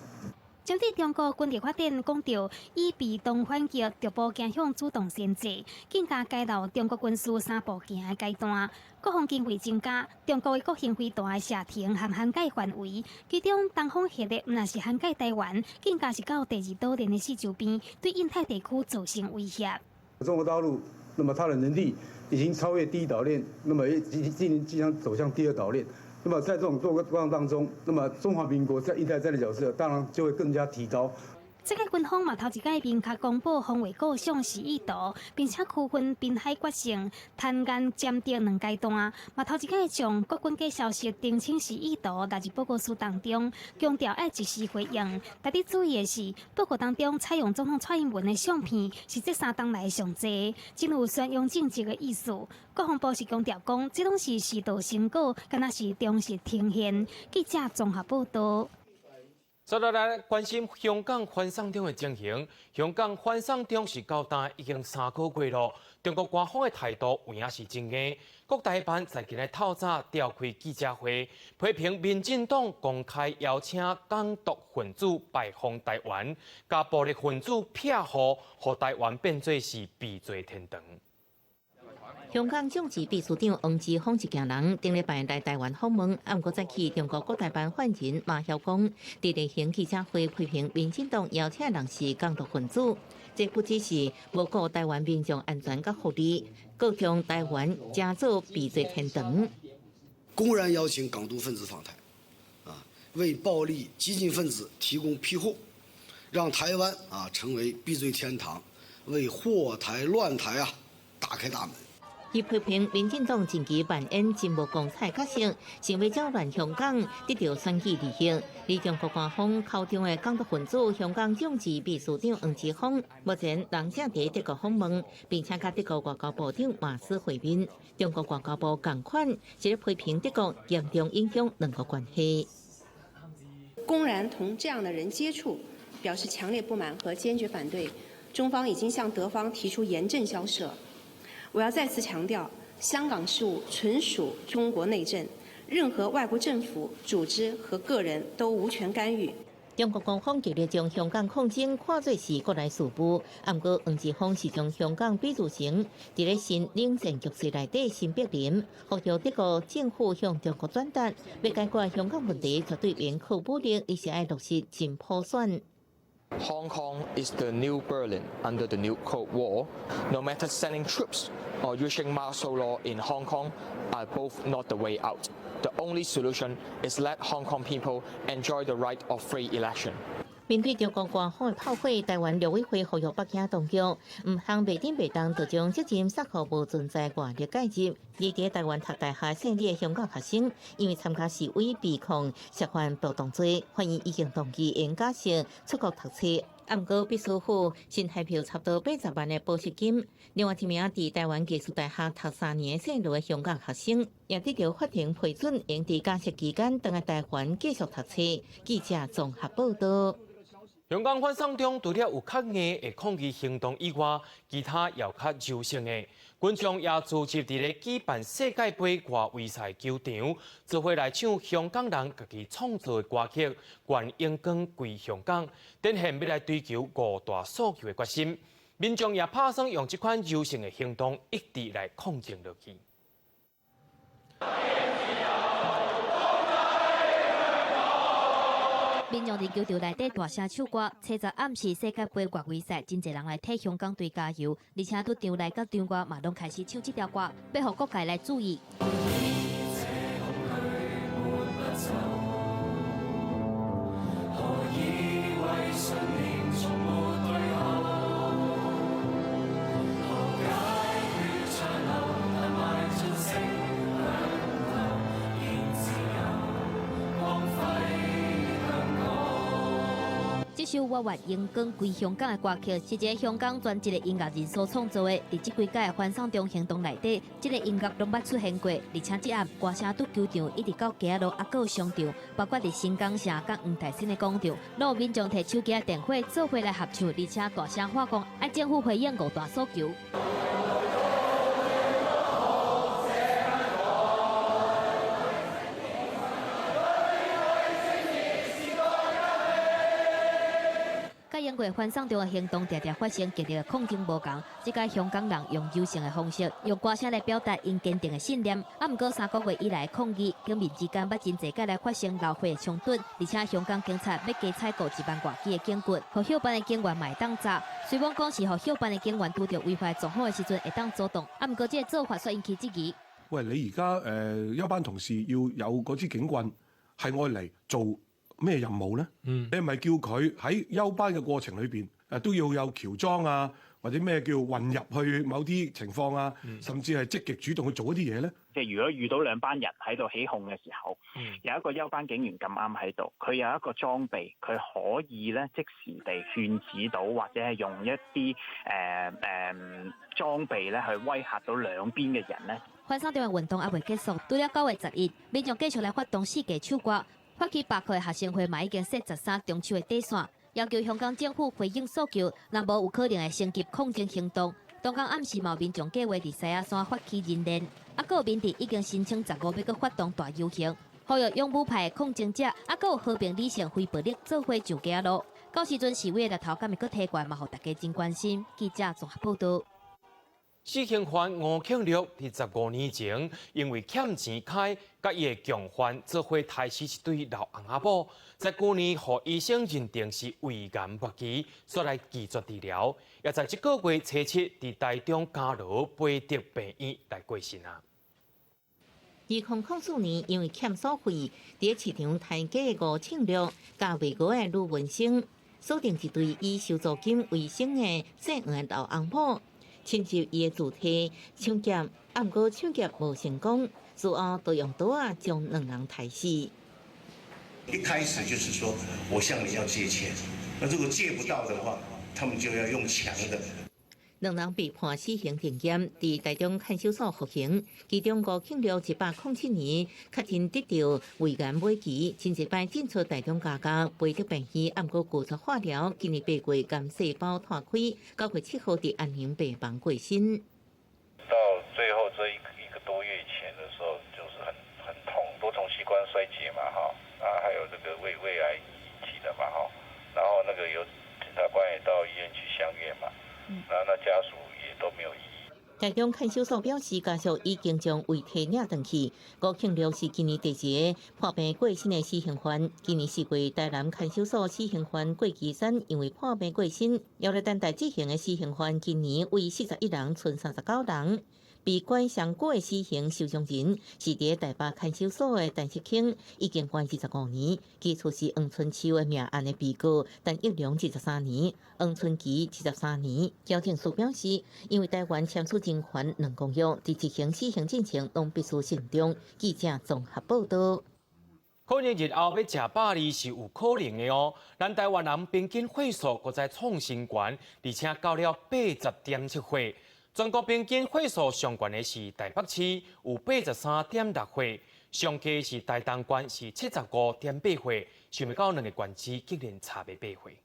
針對中國軍力發展，講著以被動反擊，逐步走向主動先制，更加揭露中國軍事三步行的階段。國防經費增加，中國的國行飛彈的射程和涵蓋範圍，其中東方系列毋但是涵蓋台灣，更加是到第二島鏈的四周邊，對印太地區造成威脅。中國大陸，那麼它的能力已經超越第一島鏈，那麼已經即將走向第二島鏈。那麼在這種狀況當中，那麼中華民國在印太戰的角色當然就會更加提高。這個軍方嘛頭一擺明確公布防衛構想示意圖，並且區分濱海決勝、灘岸殲敵兩階段。嘛頭一擺將國軍假消息澄清示意圖納入報告書當中，強調愛及時回應。值得注意的是，報告當中採用總統蔡英文的相片，是這三冬來上濟，真有宣揚政績的意思。國防部是強調講，這攏是時度成果，敢若是忠實呈現。記者綜合報道。接落來關心香港反送中的情形。香港反送中是到今已經3個月囉，中國官方的態度有影是真硬。國台辦在今日透早召開記者會，批評民進黨公開邀請港獨分子拜訪台灣，共暴力分子避雨，予台灣變做是避罪天堂。香港眾志秘書長黃之鋒一行人頂禮拜來台灣訪問，毋過再去中國國台辦發言人馬曉光佇例行記者會批評民進黨邀請的人是港獨分子，這不只是無顧台灣民眾安全佮福利，閣將台灣成做避罪天堂。公然邀請港獨分子訪台，啊，為暴力激進分子提供庇護，讓台灣啊成為避罪天堂，為禍台亂台啊打開大門。伊批評民進黨近期扮演真無光彩角色，想欲攪亂香港，得著選舉利益。而中國官方口中的港獨分子，香港眾志秘書長黃之鋒，目前人正佇德國訪問，並且佮德國外交部長馬斯會面。中國外交部仝款，這個批評德國嚴重影響兩國關係。公然同這樣的人接觸，表示強烈不滿和堅決反對。中方已經向德方提出嚴正交涉。我要再次強調，香港事務純屬中國內政，任何外國政府、組織和個人都無權干預。中國官方極力將香港抗爭看作是國內事務，毋過黃之鋒是將香港比喻成佇咧新冷戰局勢內底新柏林，呼籲德國政府向中國轉達，欲解決香港問題，絕對袂用靠武力，而是愛落實真普選。 Hong Kong is the new Berlin under the new Cold War. No matter sending troops or using martial law in Hong Kong are both not the way out. The only solution is let Hong Kong people enjoy the right of free election. 面對中國官方的炮火，台灣陸委會呼籲北京當局，毋通袂頂袂當就將責任卸予無存在外力介入。而佇台灣讀大學姓李的香港學生，因為參加示威被控涉犯暴動罪，法院已經同意用假釋出國讀冊。毋過必須付新台幣差不多80萬的保釋金。另外一名佇台灣藝術大學讀3年姓盧的香港學生，也得著法庭批准，會佇假釋期間轉來台灣繼續讀冊。記者綜合報道。香港反送中除了有較硬的抗議行動以外，其他也有較柔性的。群眾也聚集佇咧舉辦世界盃外圍賽球場，做伙來唱香港人家己創作的歌曲《願榮光歸香港》，展現欲來追求五大訴求的決心。民眾也拍算用這款柔性的行動，一直來抗爭落去。民眾佇球場內底大聲唱歌，初十暗時世界盃外圍賽，真濟人來替香港隊加油，而且佇場內佮場外嘛攏開始唱這條歌，欲予各界來注意。這首《我願榮光歸香港》的歌曲，是一個香港專職的音樂人所創作的。佇這幾屆反送中行動內底，這個音樂攏捌出現過。而且這暗歌聲佇球場一直到街仔路，猶閣有商場，包括佇新港城佮黃大仙的廣場，攏有民眾提手機仔電話做伙來合唱，而且大聲喊講愛政府回應五大訴求。佮英國反送中的行動，常常發生激烈的抗爭無仝。這屆香港人用柔性的方式，用歌聲來表達𪜶堅定的信念。啊，毋過3個月以來抗議，警民之間捌真濟擺來發生流血的衝突，而且香港警察欲加採購1萬外支的警棍，予休班的警員嘛會當紮。雖罔講是予休班的警員拄著違法狀況的時陣會當阻擋，啊，毋過這個做法卻引起質疑。喂，你而家休班同事要有嗰支警棍，係愛嚟做咩任務咧？你係咪叫佢喺休班嘅過程裏邊都要有喬裝啊，或者咩叫混入去某啲情況啊，甚至係積極主動去做一啲嘢咧？即係如果遇到兩班人喺度起哄嘅時候，有一個休班警員咁啱喺度，佢有一個裝備，佢可以咧即時地勸止到，或者係用一啲裝備咧去威嚇到兩邊嘅人咧。反送中的運動猶未結束，除了9月11，民眾繼續來發動四界唱歌。發起罷課的學生會嘛已經設13中秋的底線，要求香港政府回應訴求，若無有可能會升級抗爭行動。當天暗時嘛有民眾計劃佇獅仔山發起人鏈，啊，閣有民陣已經申請15欲閣發動大遊行，呼籲勇武派的抗爭者，啊，閣有和平理性非暴力做伙上街路。到時陣示威的力頭敢會閣提懸，嘛予大家真關心。記者綜合報導。死刑犯吳慶禄佇15年前，因為欠錢開，佮伊的共犯做伙刣死一對老翁仔某，在舊年予醫生認定是胃癌末期，煞來拒絕治療，也在這個月初七，佇台中嘉羅培德病院來過身啊。2004年，因為欠鎖費，佇市場刣雞的吳慶禄，佮未過的呂文生，鎖定一對以收租金為生的姓黃的老翁某。侵入伊的住宅搶劫，啊，毋過搶劫無成功，事後就用刀仔將兩人刣死。一開始就是說我向你要借錢，那如果借不到的話，他們就要用強的。兩人被判死刑定讞，佇台中看守所服刑。其中吳慶祿107年確診得著胃癌尾期，前一擺進出台中加加培德病院，啊，毋過拒絕化療，今年8月癌細胞脫開，9月7號佇安寧病房過身。到最後這一個多月前的時候，就是很痛，多重器官衰竭嘛，哈，啊，還有這個胃癌引起的嘛，哈，然後那個有檢察官也到醫院去相驗嘛。那家屬也都沒有異議。台中看守所表示，家屬已經將遺體領轉去。吳慶祿是今年第一个破病過身的死刑犯。今年4月，台南看守所死刑犯郭其山因為破病過身，猶咧等待執行的死刑犯，今年為41人，賰39人。被關上久的死刑收容人是佇台北看守所的陳世清，已經關25年。起初是黃春秋的命案的被告，陳玉良23年，黃春琪73年。矯正署表示，因為台灣簽署人權兩公約，佇執行死刑進程攏必須慎重。記者綜合報道。可能日後欲食百二是有可能的哦。咱台灣人平均歲數閣再創新高，而且到了80.7歲。全國平均歲數上懸的是台北市，有83.6歲；上低是台東縣，是75.8歲。想袂到兩个縣市竟然差袂8歲。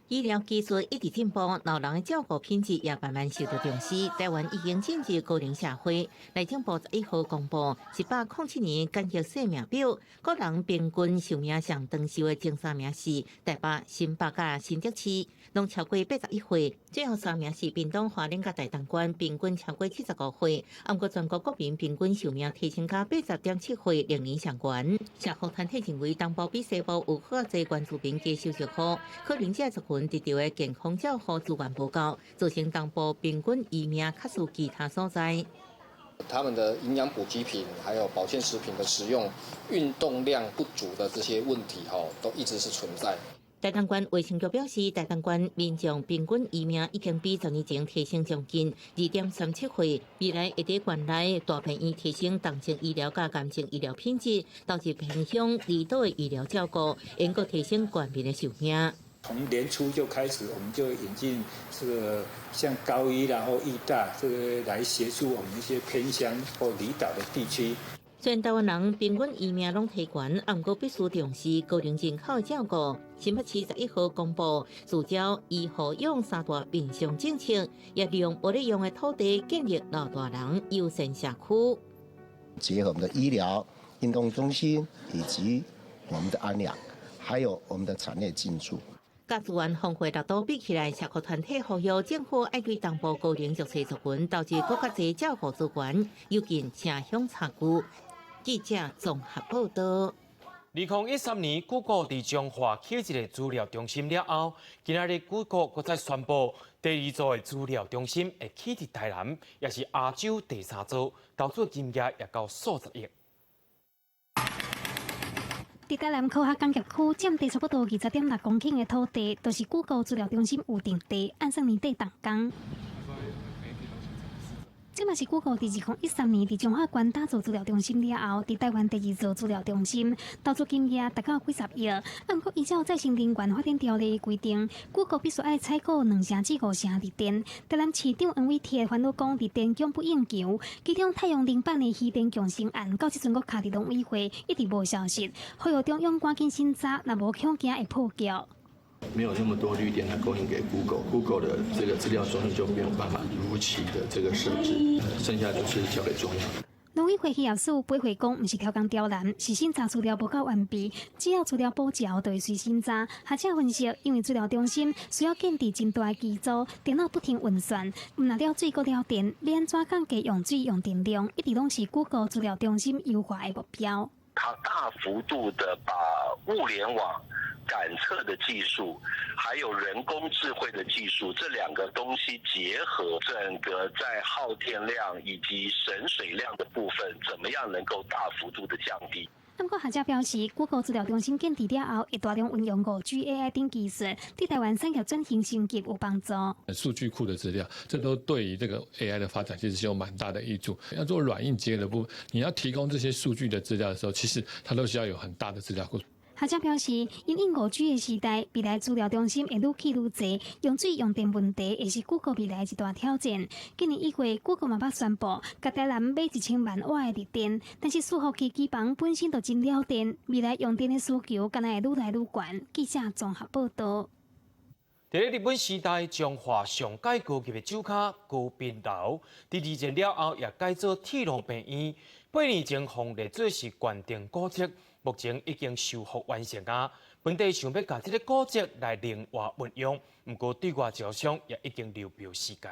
醫療技術一直進步，老人的照顧品質也慢慢受到重視。台灣已經進入高齡社會，內政部11號公布107年簡易生命表，個人平均壽命上長壽的前三名是台北、新北佮新竹市，攏超過81歲。最後三名是屏東花蓮佮台東縣，平均超過75歲。毋過全國國民平均壽命提升到80.7歲，歷年上懸。社福團體認為，東部比西部有較濟原住民低收入戶，可能這族群得著的健康照護資源無夠，造成東部平均餘命較輸其他所在。他們的營養補給品，還有保健食品的使用，運動量不足的這些問題，吼，都一直是存在。台東縣衛生局表示，台東縣民眾平均餘命已經比10年前提升將近2.37歲。未來會佇縣內大病院提升重症醫療佮癌症醫療品質，導致偏鄉離島的醫療照顧，能夠提升縣民的壽命。從年初就開始，我們就引進這個像高醫然後醫大這個來協助我們一些偏鄉或離島的地區。雖然台灣人平均餘命攏提懸，毋過必須重視高齡人口的照顧。新北市11號公布聚焦醫護養三大面向政策，也利用無咧用的土地建立老大人優先社區。結合我們的醫療、運動中心以及我們的安養，還有我們的產業進駐。佮資源豐富的六都比起來，社福團體呼籲政府愛對東部高齡弱勢族群投入閣較濟照顧資源，尤其城鄉差距。記者綜合報道。2013年，谷歌佇彰化起一个資料中心了後，今仔日谷歌閣再宣布，第二座的資料中心會起佇台南，也是亞洲第三座，投資金額也到數十億。佇台南科學工業區佔地差不多20.6公頃的土地，就是谷歌資料中心預定地，按算年底動工。這嘛是谷歌佇2013年佇彰化縣打造資料中心了後，佇台灣第二座資料中心，投資金額達到幾十億。啊，毋過依照再生能源發展條例的規定，谷歌必須愛採購2成至5成綠電。台南市長黃偉哲煩惱講，綠電供不應求，其中太陽能板的漁電共生案，到這陣閣卡佇農委會，一直無消息。呼籲中央趕緊審查，若無恐驚會破局。沒有那麼多綠電來供應給 Google，Google 的這個資料中心就沒有辦法如期的這個設置，剩下就是交給中央。農委會漁業署回覆講，毋是刁工刁難，是審查資料無夠完備，只要資料補齊，就會隨審查。學者分析，因為資料中心需要建置真大的機組，電腦不停運算，毋但了水閣了電，欲按怎降低用水用電量，一直攏是谷歌資料中心優化的目標。它大幅度的把物聯網感測的技術，還有人工智慧的技術，這兩個東西結合，整個在耗電量以及省水量的部分，怎麼樣能夠大幅度的降低？不過學者表示，谷歌資料中心建置了後，會大量運用5G AI 等技術，對台灣產業轉型升級有幫助。數據庫的資料，這都對於這個 AI 的發展其實是有蠻大的益處。要做軟硬結合的部分，你要提供這些數據的資料的時候，其實它都需要有很大的資料庫。學者表示，因應5G 的時代，未來資料中心會愈起愈濟，用水用電問題會是谷歌未來一大挑戰。今年1月，谷歌嘛捌宣布，共台南買1000萬瓦的綠電，但是伺服器機房本身就真了電，未來用電的需求敢若會愈來愈懸。記者綜合報導。佇咧日本時代，彰化上蓋高級的酒窖高濱樓，佇二戰了後也改做鐵路病院。8年前，予列做是縣定古蹟，目前已經修復完成啊。本地想欲共這个古蹟來靈活運用，毋過對外招商也已經流標四界。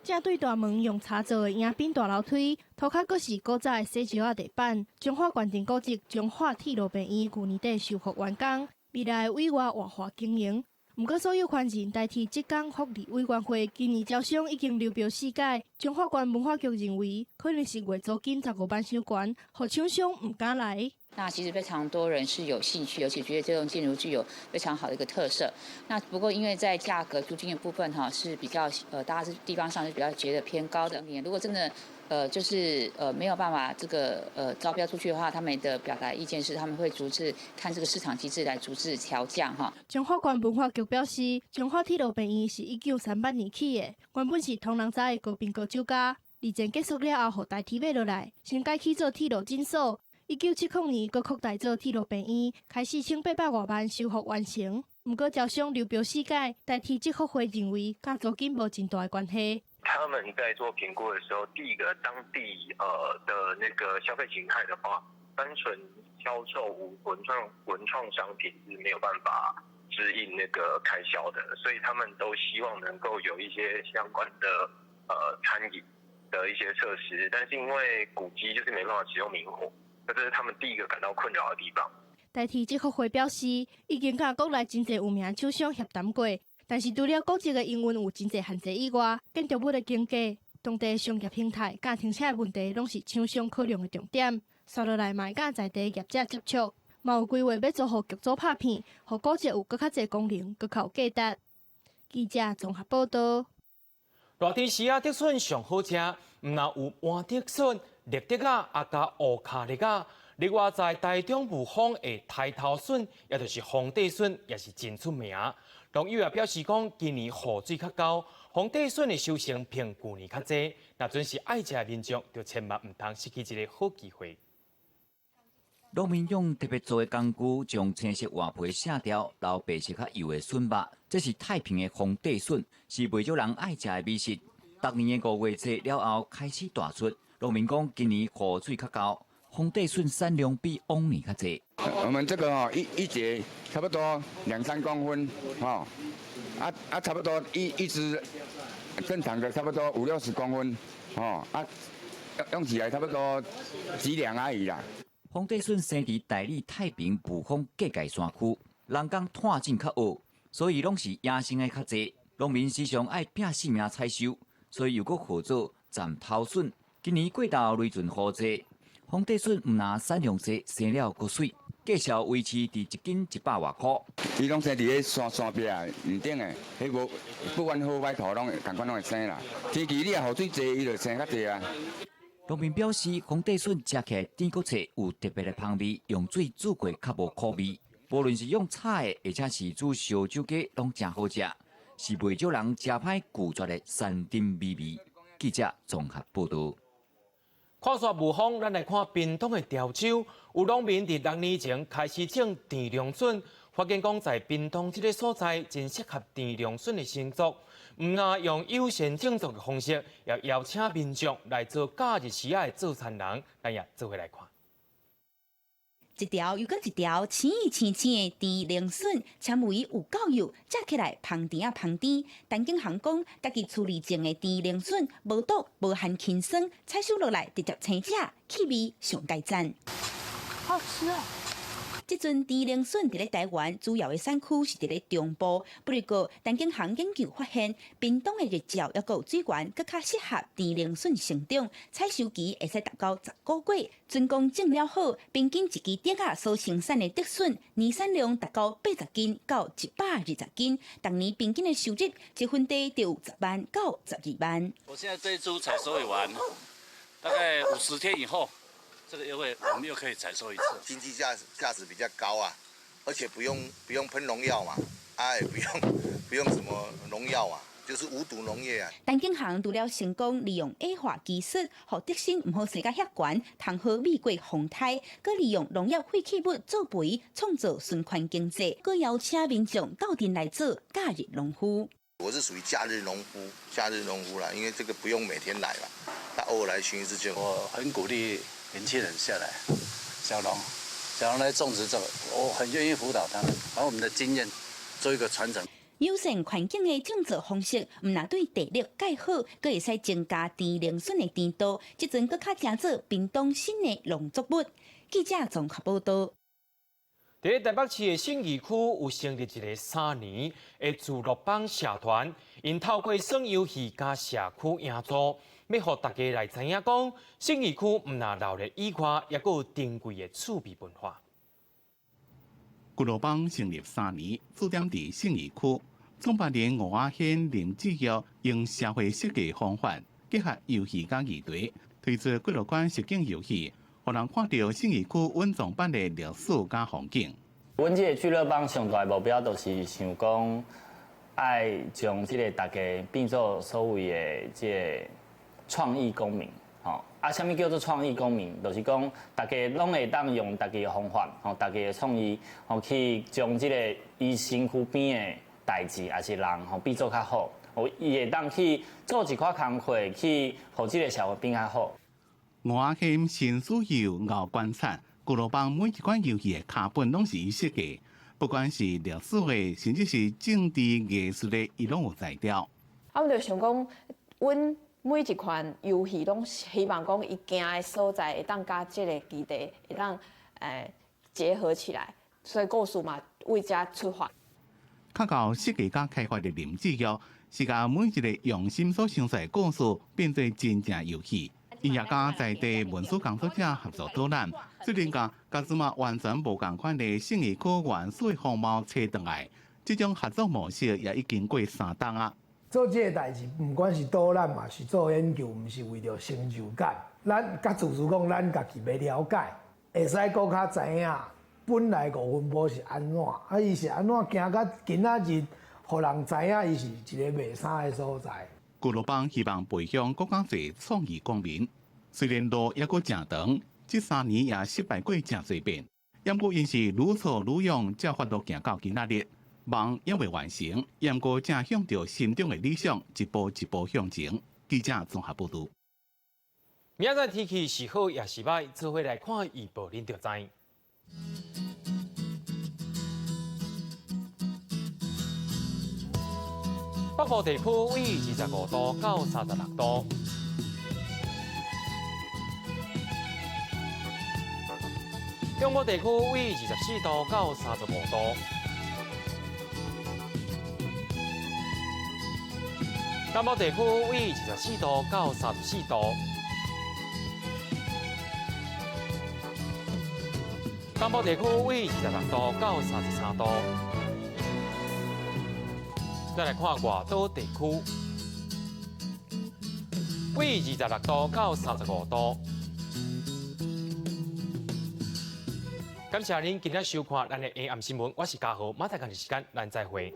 正對大門用柴做的迎賓大樓梯，塗跤閣是古早的洗石仔地板。彰化縣定古蹟彰化鐵路病院舊年底修復完工，未來委外活化經營。毋過所有權人台鐵職工福利委員會今年招商已經流標四屆。彰化縣文化局認為，可能是月租金15萬傷懸，予廠商毋敢來。那其實非常多人是有興趣，尤其覺得這棟建築具有非常好的一個特色。那不過因為在價格租金的部分哈是比較大家是地方上是比較覺得偏高的。如果真的就是沒有辦法這個招標出去的話，他們的表達意見是他們會逐次看這個市場機制來逐次調降哈。彰化縣文化局表示，彰化鐵路病院是1938年起的，原本是唐人街的高濱閣酒家。二戰結束了後，予台鐵買落來，先改起做鐵路診所。1970年，閣擴大做鐵路病院，開四千八百外萬修復完成。毋過招商流標四屆，台鐵職福會認為，佮租金無真大的關係。他們在做評估的時候，第一個當地的那個消費形態的話，單純銷售文創商品是沒有辦法支應那個開銷的，所以他們都希望能夠有一些相關的餐飲的一些設施，但是因為古蹟就是沒辦法使用明火。這是他們第一個感到困擾的地方。台鐵職福會表示，已經佮國內真濟有名廠商協談過，但是除了古蹟的營運有真濟限制以外，建築物的間隔、當地商業形態、佮停車的問題，攏是廠商考量的重點。紲落來嘛會佮在地業者接觸，嘛有規劃欲租予劇組拍片，予古蹟有閣較濟功能，閣較有價值。記者綜合報導。熱天時啊，竹筍上好食，毋但有碗竹筍、綠竹仔，啊佮烏跤栗仔。另外，在台中霧峰的刣頭筍，也就是皇帝筍，也是真出名。農友也表示講，今年雨水較夠，皇帝筍的收成比舊年較濟。若準是愛食的民眾，就千萬毋通失去這个好機會。農民用特別做的工具，將青色外皮卸掉，留白色較幼的筍肉。這是太平的皇帝筍，是袂少人愛食的美食。逐年的5月初了後開始大出。農民講，今年雨水較夠，皇帝筍產量比往年較濟。我們這個哦，一節差不多兩三公分，吼，啊，差不多一支正常的差不多五六十公分，吼，啊，用起來差不多幾兩而已啦。皇帝筍生佇大里太平霧峰隔界山區，人工炭種較惡，所以攏是野生的較濟。農民時常愛拼性命採收，所以又閣號做斬頭筍。今年過頭雷陣雨濟，皇帝筍毋但產量濟，生了閣媠，價數維持佇一斤100外箍。伊攏生佇咧山壁山頂的，彼無不管好歹土攏仝款攏會生啦。天氣你若雨水濟，伊就生較濟啊。農民表示，皇帝筍食起來甜閣脆，有特別的芳味，用水煮過較無苦味。無論是用炒的，或者是煮燒酒雞，攏誠好食，是袂少人食歹拒絕的山頂美味。記者綜合報導。看煞霧峰，咱來看屏東的潮州，有農民佇6年前開始種甜龍筍，發現講在屏東這个所在真適合甜龍筍的生作。毋但用友善種作的方式，也邀請民眾來做假日時仔的做田人，咱也做伙來看。一條又閣一條青青青的甜龍筍，纖維有夠幼，食起來芳甜仔芳甜。陳景航講，家己厝裡種的甜龍筍無毒無含氰酸，採收落來直接生食，氣味上佳讚。好吃啊！這陣甜龍筍佇咧台灣主要的產區是佇咧中部，不過陳景航研究發現，屏東的日照猶閣有水源，閣較適合甜龍筍成長，採收期會使達到10個月。蓁講種了好，平均一支竹仔所生產的竹筍年產量達到80斤到120斤，逐年平均的收入一分地就有10萬到12萬。我現在這一株採收完，大概50天以後。這個又會，我們又可以採收一次，經濟價值比較高啊，而且不用噴農藥嘛，哎，不用什麼農藥啊，就是無毒農業啊。陳景航除了成功利用矮化技術，予竹筍毋好生甲遐懸，通好避過風颱，閣利用農業廢棄物做肥，創造循環經濟，閣邀請民眾鬥陣來做假日農夫。我是屬於假日農夫，假日農夫啦，因為這個不用每天來啦，他偶爾來巡一次就。我很鼓勵年輕人下來，小農，小農來種植這個，我很願意輔導他們，把我們的經驗做一個傳承。友善環境的種植方式，毋但對地力蓋好，閣會使增加甜龍筍的甜度，這陣閣較成做屏東新的農作物。記者綜合報導。佇咧台北市的信義區有成立一个3年的聚樂幫社團，𪜶透過耍遊戲佮社區營造，欲予大家來知影講，信義區毋但鬧熱以外，猶閣有珍貴的趣味文化。俱樂幫成立三年，駐點佇信義區，創辦人吳亞軒、林志耀用社會設計方法，結合遊戲佮議題，推出幾落款實境遊戲。予人看著信義區隱藏版的歷史佮風景。阮這个聚樂幫上大的目標，就是想講，愛將這个大家變做所謂的這个創意公民，吼啊，啥物叫做創意公民？就是講，大家攏會當用家己的方法，吼，家己的創意，吼，去將這个伊身軀邊的代誌，抑是人，吼，變做較好，予伊會當去做一寡工課，去予這个社會變較好。吳亞軒新自由熬觀察，俱樂幫每一款遊戲的卡本攏是伊設計，不管是歷史的，甚至是政治藝術的，伊攏有才調。啊，阮就想講，阮每一款遊戲攏希望講，伊行的所在會當佮這个基地會當結合起來，所以故事嘛為遮出發。較𠢕設計佮開發的林志耀，是共每一个用心所想出來的故事變做真正遊戲。伊也佮在地文史工作者合作導覽，最近共佮這馬完全無仝款的信義區原始風貌揣轉來，這種合作模式也已經過三冬啊。做這个代誌，毋管是導覽嘛，是做研究，毋是為著成就感。咱較自私講，咱家己欲了解，會使閣較知影本來五分埔是按怎，啊，伊是按怎行到今仔日，予人知影伊是一個袂啥的所在。俱樂幫希望培養閣較濟創意公民，雖然路猶閣誠長，這3年也失敗過誠濟遍，毋過𪜶是愈挫愈勇，才法度行到今仔日。夢猶未完成，毋過正向著心中的理想一步一步向前。記者綜合報導。明仔載天氣是好抑是䆀，做伙來看預報，恁就知。北部地區為25度到36度，中部地區為24度到35度，南部地區為24度到34度，東部地區為26度到33度。再來看外島地區，為26度到35度。感謝恁今日收看咱的下暗新聞，我是嘉豪，明仔載仝時間，咱再會。